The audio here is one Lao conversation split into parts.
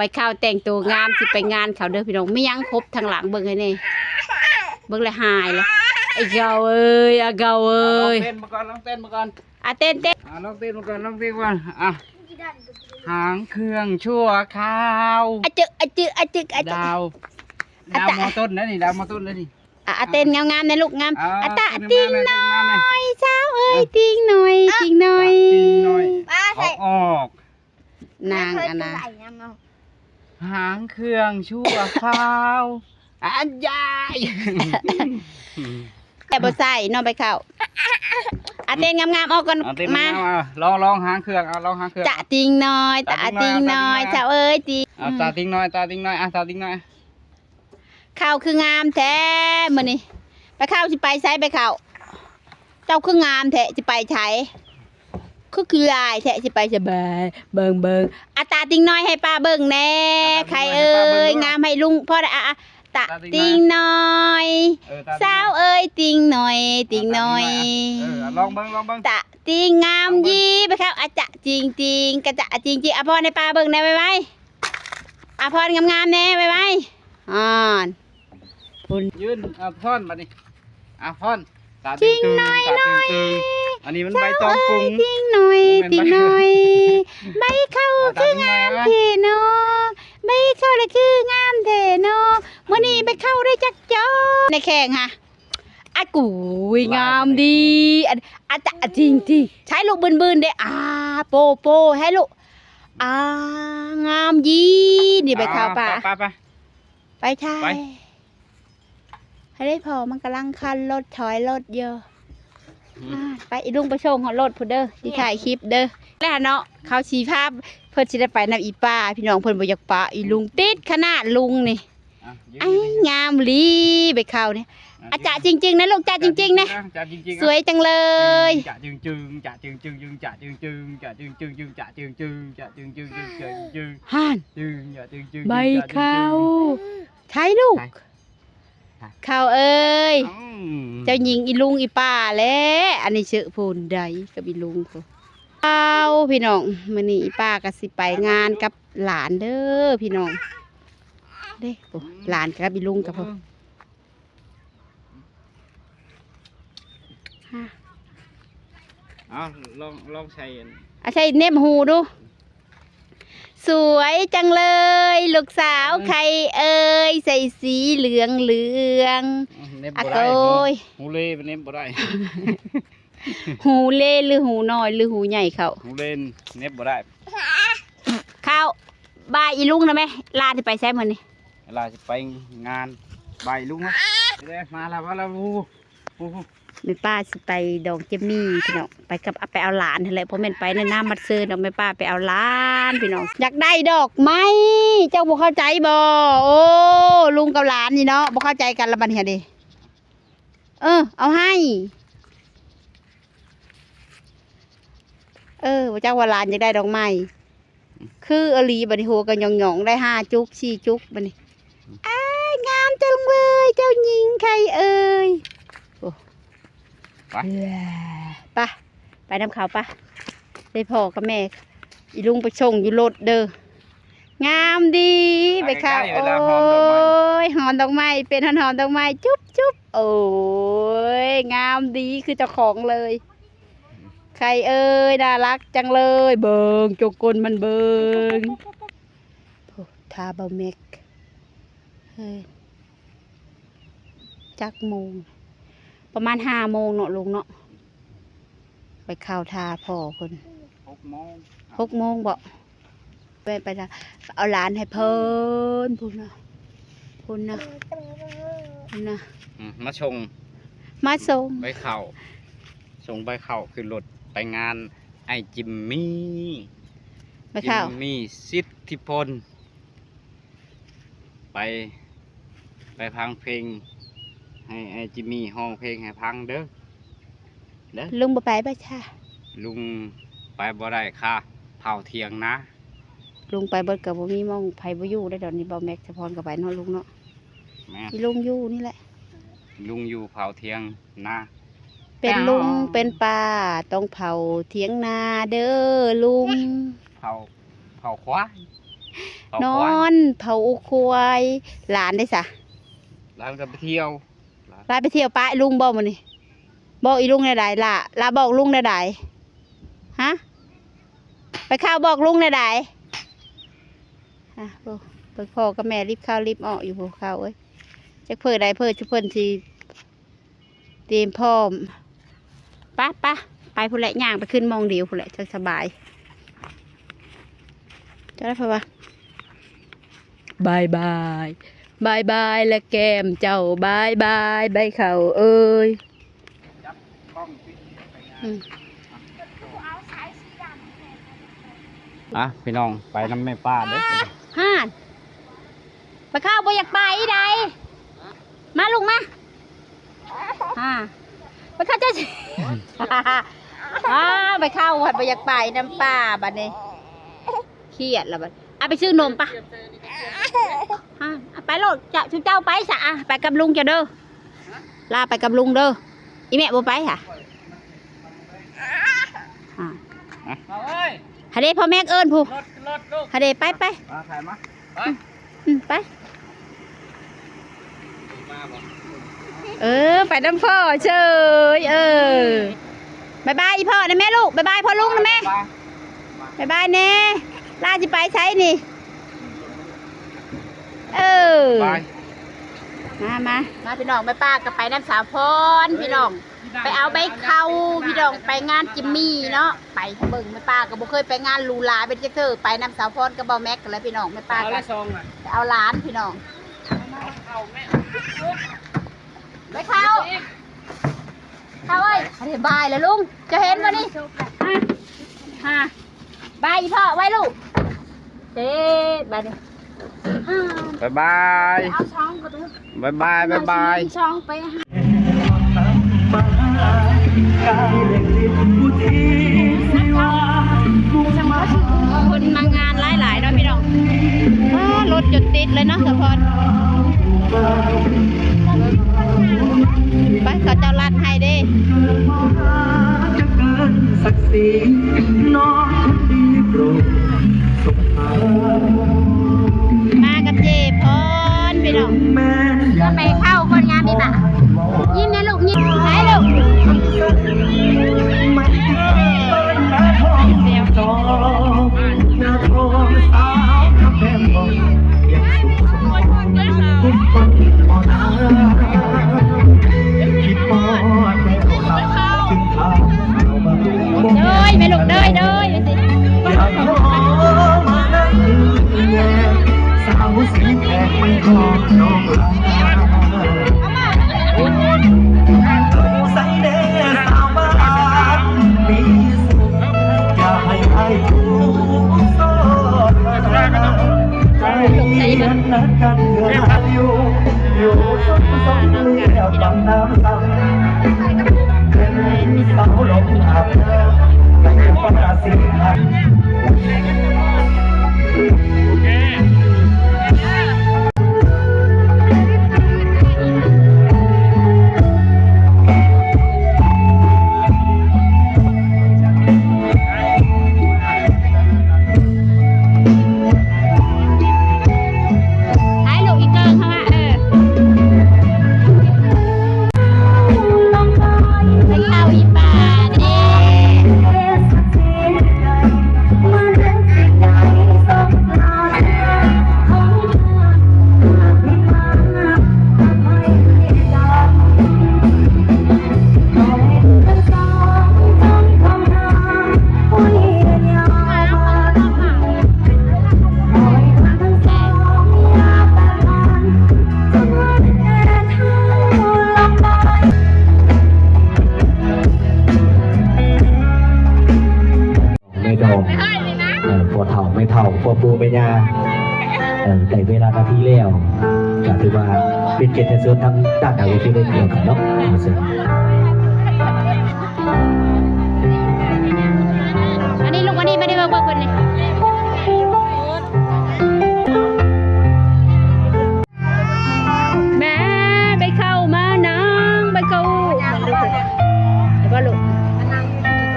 ປເຂົ້າແຕ່ງໂຕງາມ ຊິໄປງານເຂົາເດີພີ່ນ້ອງ. ມີຫຍັງຄົບທາງຫຼັງ ເບິ່ງໃຫ້ແດ່. ເບິ່ງແລ້ວຫາຍແລ້ວ. ອາເກົາເອີຍ ອາເກົາເອີຍ. ເອົາ ລອງເຕັ້ນມາກ່ອນ ລອງເຕັ້ນມາກ່ອນ. ອາ ເຕັ້ນ ເຕັ້ນ. ອາ ລອງເຕັ້ນມາກ່ອນ ລອງເຕັ້ນກ່ອນ. ອາ ຫາງເຄື່ອງຊົ່ວຄາວ ອາຈຶກ ອາຈຶກ ອາຈຶກ ອາຈຶກ. ດາວ ດາວມໍຕົ້ນນະນີ້ ດາວມໍຕົ້ນນະນີ້. ອາ ອາ ເຕັ້ນງາມໆແດ່ລູກ ງາມ. ອາ ອາ ຕະຕິ່ງນ້ອຍ ເຈົ້າເອີຍ ຕິ່ງນ້ອຍ ຕິ່ງນ້ອຍ ຕິ່ງນ້ອຍ. ອອກ ອອກ ນາງອັນນະ ຫາງເຄື່ອງຊົ່ວຄາວ ອັນຍາຍ. ແຕ່ບໍ່ໃສ່ເນາະ ໃບເຂົ້າ. ອາ ເຕັ້ນງາມໆ ອອກກ່ອນ. ອາ ເຕັ້ນງາມໆ. ມາ ອາ ລອງ ລອງຫາງເຄື່ອງ. ອາ ລອງຫາງເຄື່ອງ. ຕະຕິ່ງນ້ອຍ ຕະຕິ່ງນ້ອຍ ຕະຕິ່ງນ້ອຍ ຕະຕິ່ງນ້ອຍ ຕະຕິ່ງນ້ອຍ. ອາ ຕາຕິງນ້ອຍ ຕາຕິງນ້ອຍ ອາ ຕາຕິງນ້ອຍ. ເຂົ້າຄືງາມແທ້ມື້ນີ້. ໃບເຂົ້າຊິໄປໃສ ໃບເຂົ້າ? ເຈົ້າຄືງາມແທ້ ຊິໄປໃສ? ຄືຂີ້ລາຍແທ້ ຊິໄປໃສ? ເບິ່ງ ເບິ່ງ ເບິ່ງ. ອາ ຕາຕິ່ງນ້ອຍໃຫ້ປ້າເບິ່ງແດ່. ຕາຕິ່ງນ້ອຍໃຫ້ປ້າເບິ່ງ. ໄຂ່ເອີຍ ງາມໃຫ້ລຸງພໍໄດ້. ອາ ອາ ຕາຕິ່ງນ້ອຍ ເອີ ຕາຕິ່ງນ້ອຍ ສາວເອີຍ ຕິ່ງນ້ອຍ ຕິ່ງນ້ອຍ. ອາ ຕາຕິ່ງນ້ອຍ ອາ ເອີ ອາ ລອງເບິ່ງ ລອງເບິ່ງ. ຕາຕິ່ງງາມຢີ ລອງເບິ່ງ. ໃບເຂົ້າ. ອາ ຈະຈິງຈິງ ກະຈະຈິງຈິງ. ອາ ພອນໃຫ້ປ້າເບິ່ງແດ່ ໄວໆ. ອາ ພອນງາມໆແດ່ ໄວໆ. ອາ ພຸ້ນ ຢືນ. ອາ ພອນ ບາດນີ້. ອາ ພອນ ຕາຕິ່ງ ຕິ່ງນ້ອຍ ຕາຕິ່ງ ຕິ່ງ. ອັນນີ້ມັນໃບຕອງກຸງ ເຈົ້າເອີຍ ຕິ່ງນ້ອຍ ຕິ່ງນ້ອຍ. ໃບເຂົ້າຄືງາມແທ້ນໍ ໃບເຂົ້າລະຄືງາມແທ້ນໍ. ມື້ນີ້ໃບເຂົ້າໄດ້ຈັກຈອກ ໃນແຂ່ງຫະ. ອາ ກຸ້ຍ ງາມດີ. ອາ ອາ ຈະຈິງຈິງ. ໃຊ້ລູກບືນໆເດ້. ອາ ໂປໂປໃຫ້ລູກ. ອາ ງາມຢີ. ນີ້ໃບເຂົ້າ. ອາ ໄປ ໄປ ໄປ ໄປ ໄປ ຖ່າຍ ໄປ. ໃຫ້ໄດ້ພໍ ມັນກຳລັງຄັນລົດ ຖອຍລົດຢູ່. ອືມ ອ່າ ໄປ ອີລຸງໄປສົ່ງຮອດລົດພຸ້ນເດີ ຊິຖ່າຍຄລິບເດີ. ແລ້ວເນາະ ເຂົາຊິພາ ເພິ່ນຊິໄດ້ໄປນຳອີປ້າ ພີ່ນ້ອງ. ເພິ່ນບໍ່ຢາກປະອີລຸງ ຕິດຂະໜາດລຸງນີ້. ອ່ະ ຢືນ ໄອ້ ງາມອີ່ຫຼີ ໃບເຂົ້ານີ້. ອ່ະ ອາ ຈະຈິງໆນະລູກ ຈະຈິງໆນະ. ຈະຈິງໆ ສວຍຈັງເລີຍ. ຈະຈຶ່ງໆ ຈະຈຶ່ງໆ ຈະຈຶ່ງໆ ຈະຈຶ່ງໆ ຈະຈຶ່ງໆ ຈະຈຶ່ງໆ ຈະຈຶ່ງໆ ຈະຈຶ່ງໆ ຈະຈຶ່ງໆ. ຫັ້ນ ຈະຈຶ່ງໆ ຈະຈຶ່ງໆ ໃບເຂົ້າ. ໃຜລູກ? ເຂົ້າເອີຍ ອືມ ເຈົ້າຍິງອີລຸງອີປ້າແຫຼະ. ອັນນີ້ເຊີຜູ້ໃດກັບອີລຸງພຸ້ນ. ເອົາ ພີ່ນ້ອງ ມື້ນີ້ອີປ້າກໍຊິໄປງານກັບຫຼານເດີພີ່ນ້ອງເດ້. ໂອ້ ອືມ ຫຼານກັບອີລຸງກັບ ເອີ ເອົາ ລອງ ລອງໃສ່ອັນ ອາ ໃສ່ເນັບຫູດູ. ສວຍຈັງເລີຍລູກສາວ ເອີ ໄຂ່ເອີຍ ໃສ່ສີເຫຼືອງເຫຼືອງ. ອືມ ເນັບບໍ່ໄດ້ ອາໂຕຍ ຫູ ຫູເລເນັບບໍ່ໄດ້. ຫູເລຫຼືຫູນ້ອຍຫຼືຫູໃຫຍ່ເຂົ້າ? ຫູເລເນັບບໍ່ໄດ້. ເຂົ້າ ບາຍອີລຸງນະແມ່. ຫຼານຊິໄປໃສມື້ນີ້? ຫຼານຊິໄປງານ ບາຍອີລຸງ. ມາແລ້ວ ມາແລ້ວ. ໂອ້ ໂອ້ ແມ່ປ້າຊິໄປດອງເຈມມີພີ່ນ້ອງ ໄປກັບ ໄປເອົາຫຼານຫັ້ນແຫຼະ ບໍ່ແມ່ນໄປໃນນາມມັດເຊີດອກ. ແມ່ປ້າໄປເອົາຫຼານພີ່ນ້ອງ ຢາກໄດ້ດອກໄມ້. ເຈົ້າບໍ່ເຂົ້າໃຈບໍ່? ໂອ້ ລຸງກັບຫຼານນີ້ເນາະ ບໍ່ເຂົ້າໃຈກັນລະບັດນີ້ເດ້. ເອີ ເອົາໃຫ້ ເອີ ບໍ່ຈັກວ່າຫຼານຢາກໄດ້ດອກໄມ້. ຄືອີ່ຫຼີບັດນີ້ ຫົວກໍຫຍ້ອງໆ ໄດ້ຫ້າຈຸກ ສີ່ຈຸກບັດນີ້. ອືມ ອ້າຍ ງາມຈັງເລີຍ ເຈົ້າຍິງໄຂ່ເອີຍ. ໂອ້ ໄປ ໄປ ໄປນຳເຂົາໄປ. ໄດ້ພໍ່ກັບແມ່ ອີລຸງໄປສົ່ງຢູ່ລົດເດີ. ງາມດີ ໄປເຂົ້າ ໂອ້ຍ ຫອມດອກໄມ້ ເປັນຫອມດອກໄມ້ ຈຸບໆ. ໂອ້ຍ ງາມດີ ຄືເຈົ້າຂອງເລີຍ. ໄຂ່ເອີຍ ໜ້າລັກຈັງເລີຍ ເບິ່ງ ຈົກກົ້ນມັນເບິ່ງ. ໂອ້ ຖ້າເບົາແມັກ ເຮີ້ຍ ຈັກໂມງ? ປະມານຫ້າໂມງເນາະ ລຸງເນາະ ໄປເຂົ້າຖ້າພໍ່ເພິ່ນ. ຫົກໂມງ ຫົກໂມງບໍ? ແມ່ນໄປລະ ເອົາຫຼານໃຫ້ເພິ່ນ ພຸ້ນນະ ພຸ້ນນະ ພຸ້ນນະ. ອືມ ມາສົ່ງ ມາສົ່ງໃບເຂົ້າ ສົ່ງໃບເຂົ້າຂຶ້ນລົດໄປງານອ້າຍຈິມມີ ໃບເຂົ້າ ຈິມມີ ສິດທິພົນ. ໄປ ໄປຟັງເພງ ໃຫ້ອ້າຍຈິມມີຮ້ອງເພງໃຫ້ຟັງເດີ. ເດີ ລຸງບໍ່ໄປບໍ່ຊະ? ລຸງໄປບໍ່ໄດ້ຄ່າ ເຜົາຖຽງນາ. ລຸງໄປເບິດກໍບໍ່ມີໝ່ອງໃຜບໍ່ຢູ່ໄດ້ດອກນີ້. ເບົາແມັກສະພອນກໍໄປເນາະ ລຸງເນາະ. ແມ່ນ ອີລຸງຢູ່ນີ້ແຫຼະ ລຸງຢູ່ເຜົາຖຽງນາ. ເປັນລຸງເປັນປ້າຕ້ອງເຜົາຖຽງນາເດີລຸງ. ເຜົາ ເຜົາຄວາຍ ເຂົ້າຄວາຍ ນອນເຝົ້າຄວາຍ. ຫຼານເດຊະ? ຫຼານກໍໄປທ່ຽວ. ຫຼານໄປທ່ຽວປະລຸງບໍ່ມື້ນີ້? ບອກອີລຸງແນວໃດລະ? ລະບອກລຸງແນວໃດ? ຮະ? ໄປເຂົ້າບອກລຸງແນວໃດ? ອະ ໂອ້ ເບິ່ງພໍ່ກັບແມ່ລິບເຂົ້າລິບອອກຢູ່ ຜູ້ເຂົ້າເອີຍ. ຈັກເພີໃດເພີຊຸເພິ່ນຊິຕຽມພ້ອມ. ປະ ປະ ໄປພຸ້ນແຫຼະ ຍ່າງໄປຂຶ້ນໝ່ອງດຽວພຸ້ນແຫຼະ ຈັກສະບາຍ. ເຈົ້າໄດ້ເພິ່ນວ່າ ບາຍບາຍ ບາຍບາຍ ແລະແກ້ມເຈົ້າ ບາຍບາຍ ໃບເຂົ້າເອີຍ. ອືມ ອ່ະ ພີ່ນ້ອງ ໄປນຳແມ່ປ້າເດີ້. ຫາ ປາຂາວບໍ່ຢາກໄປໃດ. ມາລູກມາ. ຫາ ປາຂາວຈະ ອ້າ ປາຂາວພັດບໍ່ຢາກໄປນຳປ້າບັດນີ້. ຄຽດລະບັດ. ເອົາໄປຊື້ນົມປະ. ຮະ ເອົາໄປໂລດ ເຈົ້າ ຊຸມເຈົ້າໄປຊະ. ອະ ໄປກັບລຸງເຈົ້າເດີ. ລາໄປກັບລຸງເດີ. ອີແມ່ບໍ່ໄປຫະ? ຮະ ເອົາເອີຍ ຫາເດ ພໍ່ແມັກເອີ້ນຜູ້. ຮະເດ ໄປ ໄປ. ມາ ຖ່າຍມາ. ໄປ. ອືມ ໄປ. ເອີ ໄປນຳພໍ່ເສີຍ. ເອີ ບາຍບາຍອີ່ພໍ່ນະແມ່ລູກ. ບາຍບາຍພໍ່ລຸງນະແມ່. ບາຍບາຍແນ່. ລາຊິໄປໃສນີ້? ເອີ ມາ ມາ ມາ ພີ່ນ້ອງ. ແມ່ປ້າກໍໄປນຳສາວພອນ ພີ່ນ້ອງ. ໄປເອົາໃບເຂົ້າ ພີ່ນ້ອງ ໄປງານຈິມມີເນາະ. ໄປເບິ່ງ ແມ່ປ້າກໍບໍ່ເຄີຍໄປງານຫຼູຫຼາເປັນຈັກເທື່ອ. ໄປນຳສາວພອນກັບບ່າວແມັກຫັ້ນແຫຼະ ພີ່ນ້ອງ. ແມ່ປ້າກໍໄປເອົາຫຼານ ພີ່ນ້ອງ. ໄປເຂົ້າ ເຂົ້າເອີຍ. ອັນນີ້ບາຍແລ້ວລຸງ ເຈົ້າເຫັນບໍ່ນີ້? ຮະ ຮະ ບາຍອີ່ພໍ່ໄວ້ລູກ. ເດ້ ບາດນີ້ ບາຍບາຍ ເອົາຊ່ອງກໍເດີ. ບາຍບາຍ ບາຍບາຍ ຊ່ອງໄປຫາ ຄົນມາງານຫຼາຍໆເນາະພີ່ນ້ອງ. ອ້າ ລົດຈົນຕິດເລີຍເນາະສາວພອນ. ໄປ ເຂົາເຈົ້າລັດໃຫ້ເດ້. ມາກັບເຈພອນ ພີ່ນ້ອງ. ເພິ່ນໄປເຂົ້າຄົນງາມອີ່ປະ. ຍິ້ມແນ່ລູກ ຍິ້ມ ໃຫ້ລູກ. ໂດຍ ແມ່ລູກ ໂດຍ ໂດຍ ວ່າຖ່າຍຮູບອີກເກີ້ງເຂົາວ່າ ເອີ ໄປເຂົ້າອີ່ປ້າເດ້. ແມ່ດອງ ເອີ ພໍ່ເຖົ້າແມ່ເຖົ້າ ພໍ່ປູ່ແມ່ຍ່າ ເອີ ໄດ້ເວລາໜ້າທີ່ແລ້ວ ກໍຖືວ່າເປັນກຽດໃຫ້ເຊີນທາງດ້ານໜ້າເວທີໄດ້ກ່ຽວກັນເນາະ. ຂໍເຊີນ ອັນນີ້ລູກ ອັນນີ້ ມານີ້ ມາເບິ່ງເພິ່ນນີ້. ແມ່ ໃບເຂົ້າມານາງ ໃບເຂົ້າ ເຫັນບໍ່ລູກ?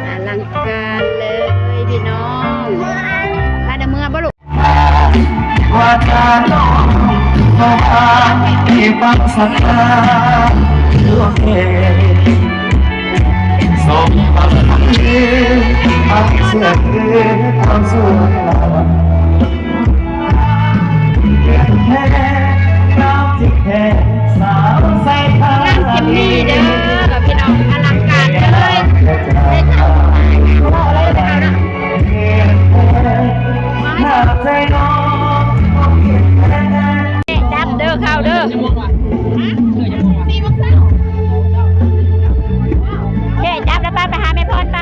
ອະລັງການເລີຍພີ່ນ້ອງ. ລາດເມືອບໍ່ລູກ? ງາມເຕັມທີ່ເດີພີ່ນ້ອງ ອະລັງການເລີຍ ເວົ້າເລີຍເນາະ ແຂກຈັບເດີ ເຂົ້າເດີ ແຂກຈັບແລ້ວ ໄປ ໄປຫາແມ່ພອນ ໄປ.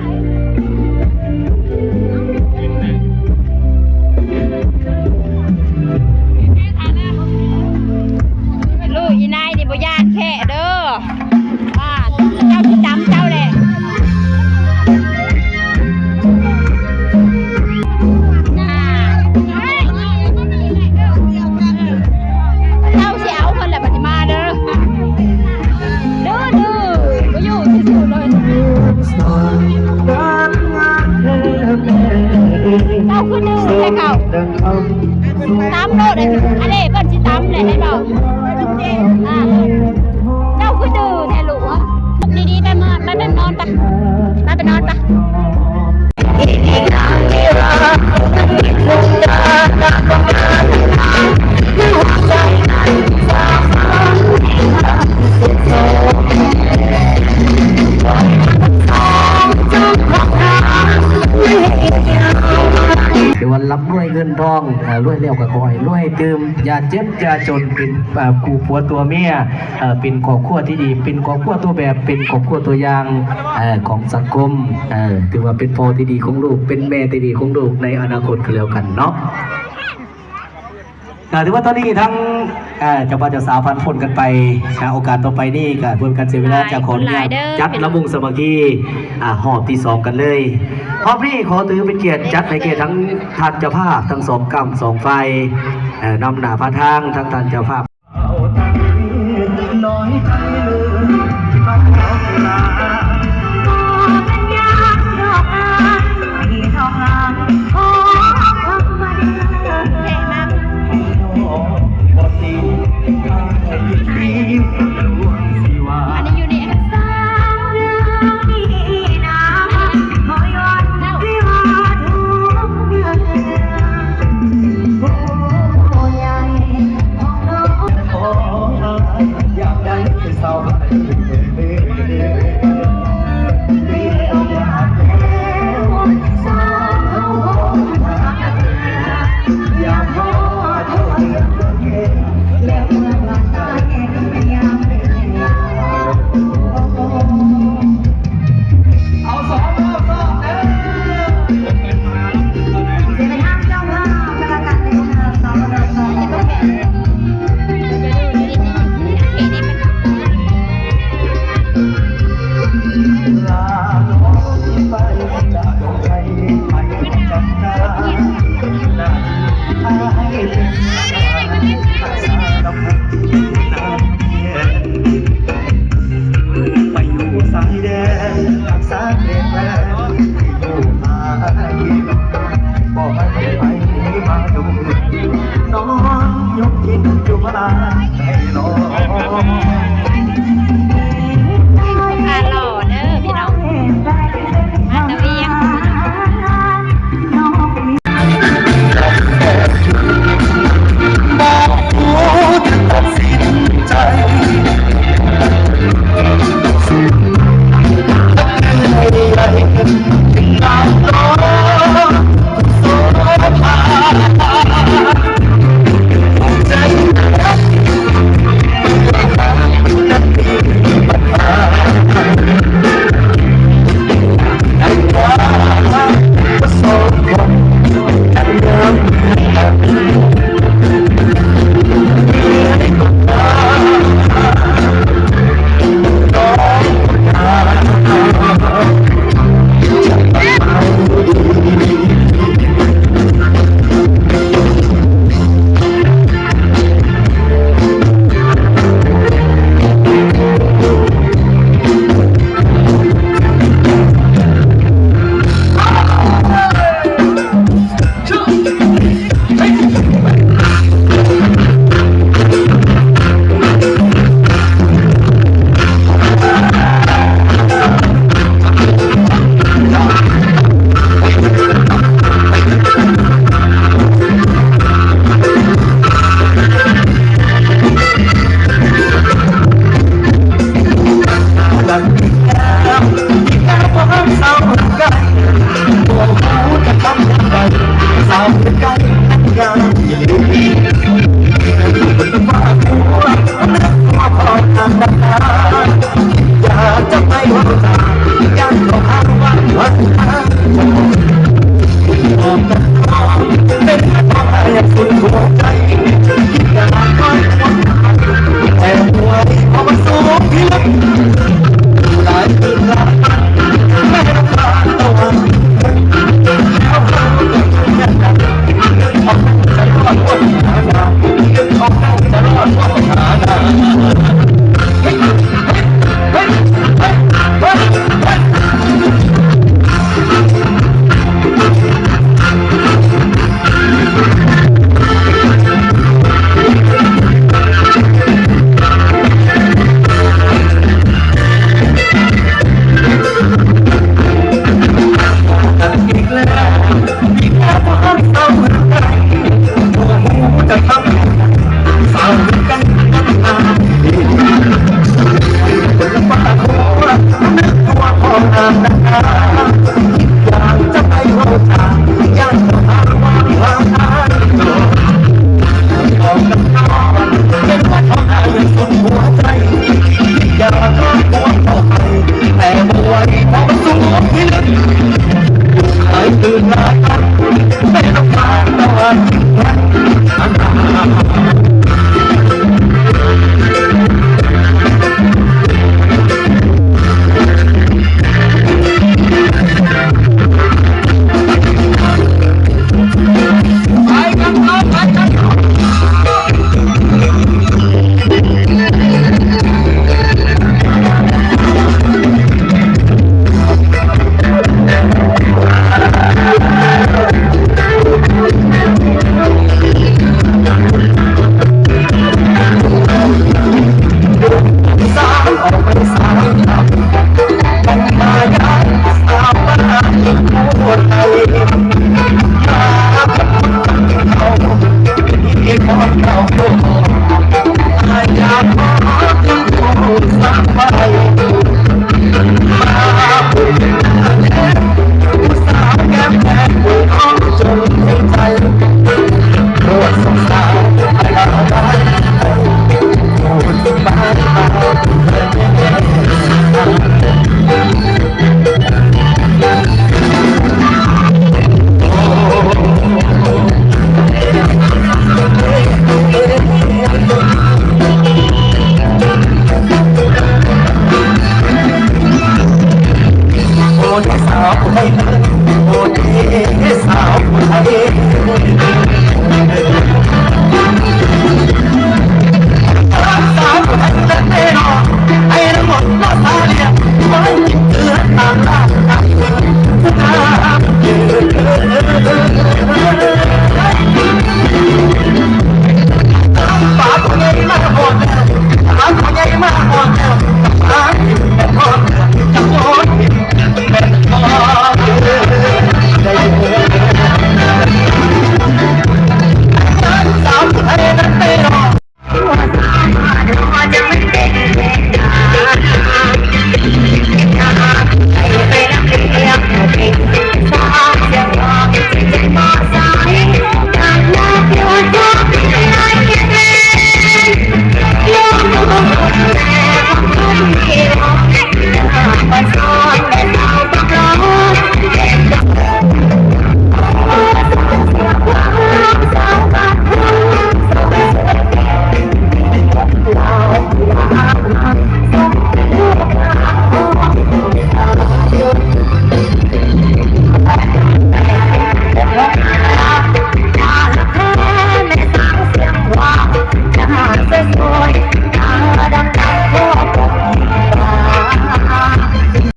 ລູກອີນາຍນີ້ບໍ່ຢ້ານແຂກເດີ ວ່າເຈົ້າຊິຈຳເຈົ້າແຫຼະ ເຈົ້າຊິເອົາເພິ່ນແຫຼະ ບັດນີ້ມາເດີ ດື້ໆ ບໍ່ຢູ່ຊື່ໆເລີຍ. ເຈົ້າຄືດື້ແທ້ເຂົາ ຕຳໂລດ ອັນນີ້ເພິ່ນຊິຕຳແຫຼະ ເຫັນບໍ່? ອ່າ ເຈົ້າຄືດື້ແທ້ລູກ ດີໆ ໄປເມືອ ໄປ ໄປນອນໄປ ໄປ ໄປນອນໄປ. ແຕ່ວ່າລ່ຳລວຍເງິນທອງ ເອີ ລວຍແລ້ວກໍຂໍໃຫ້ລວຍຕື່ມ ຢ່າເຈັບຢ່າຈົນ ເປັນ ເອີ ຄູ່ຜົວຕົວເມຍ ເອີ ເປັນຄອບຄົວທີ່ດີ ເປັນຄອບຄົວຕົວແບບ ເປັນຄອບຄົວຕົວຢ່າງ ເອີ ຂອງສັງຄົມ ເອີ ຖືວ່າເປັນພໍ່ທີ່ດີຂອງລູກ ເປັນແມ່ທີ່ດີຂອງລູກໃນອະນາຄົດກໍແລ້ວກັນເນາະ. ກໍຖືວ່າຕອນນີ້ທັງ ເອີ ເຈົ້າບ່າວເຈົ້າສາວຜ່ານພົ້ນກັນໄປ ນະ ໂອກາດຕໍ່ໄປນີ້ກໍເພື່ອເປັນການເສຍເວລາ ຈະຂໍອະນຸຍາດຈັດລຳວົງສາມັກຄີ ອາ ຮອບທີສອງກັນເລີຍ. ຮອບນີ້ຂໍຖືເປັນກຽດຈັດໃຫ້ແກ່ທັງທ່ານເຈົ້າພາບທັງສອງກ້ຳສອງຝ່າຍ ເອີ ນຳໜ້າພາທາງ ທັງທ່ານເຈົ້າພາບ ອັນນີ້ຢູ່ນີ້